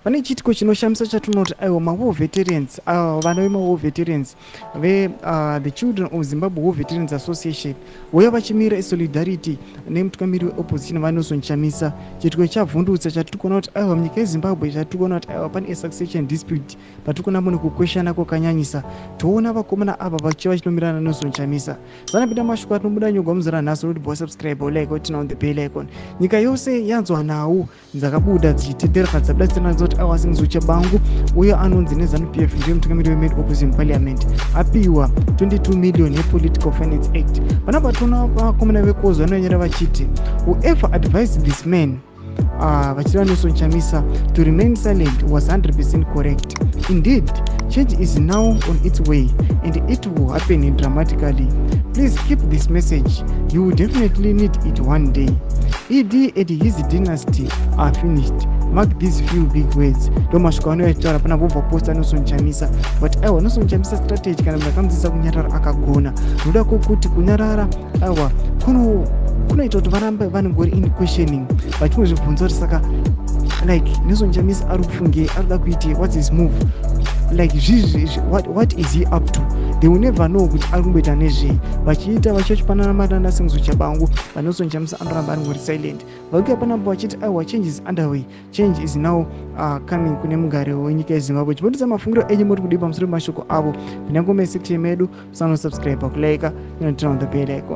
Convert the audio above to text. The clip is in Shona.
Pane chiitiko chinoshamisa chatinoti aiwa, mawar veterans, vana vemawar veterans ve the Children of Zimbabwe War Veterans Association vouya vachimira solidarity nemutungamiri weopposition VaNelson Chamisa. Chiitiko chavhundutsa chatiri kuona kuti aiwa, munyika yeZimbabwe chatiri kuona kuti aiwa, pane succession dispute patiri kuona mune kukweshana kwakanyanyisa. Toona vakomana ava vachiva vachinomirana naNelson Chamisa. Zanapinda mashoko atinobuda nyogwa muzara nhasi unoti bo subscribe, like, turn on the bell icon. Nyika yose yanzwa nhau dzakabuda dzichitenderera, dzabuda dzichiratidza kuti aiwa, Sengezo Tshabangu uyo anonzi neZANU PF ndiye mutungamiri wemain opposition parliament apiwa 22 million yePolitical Finance Act. Panapa toona vakomana vekozo vanonyora vachiti, "Whoever advised this man," vachireva Nelson Chamisa, "to remain silent was 100% correct. Indeed, change is now on its way and it will happen dramatically. Please keep this message. You will definitely need it one day. ED and his dynasty are finished. Mark these few big words." Ndo masviko anoitaura pana vobva posta Nelson Chamisa. But aiwa, Nelson Chamisa strategy kana munhu akamudzidzisa kunyarara akagona, noda kwokuti kunyarara aiwa kunoita kuti varambe vanongori in questioning, vachingozvibvunza kuti saka like Nelson Chamisa ari kufungei, ari kuda kuitei, what's his move, like zvizvi, what is he up to? They will never know kuti ari kumboita nezvei. Vachiita vachivachipanana matanda Sengezo Tshabangu, vaNelson Chamisa anoramba aringori silent. Vakuya panapa vachiti aiwa, change is underway, change is now coming kune mugari wenyika yeZimbabwe. Chimbotiudza mafungiro enyu, muri kudii pamusoro pemashoko avo? Pinda comment section medu, musanosubscribe, kulike, turn on the bell icon.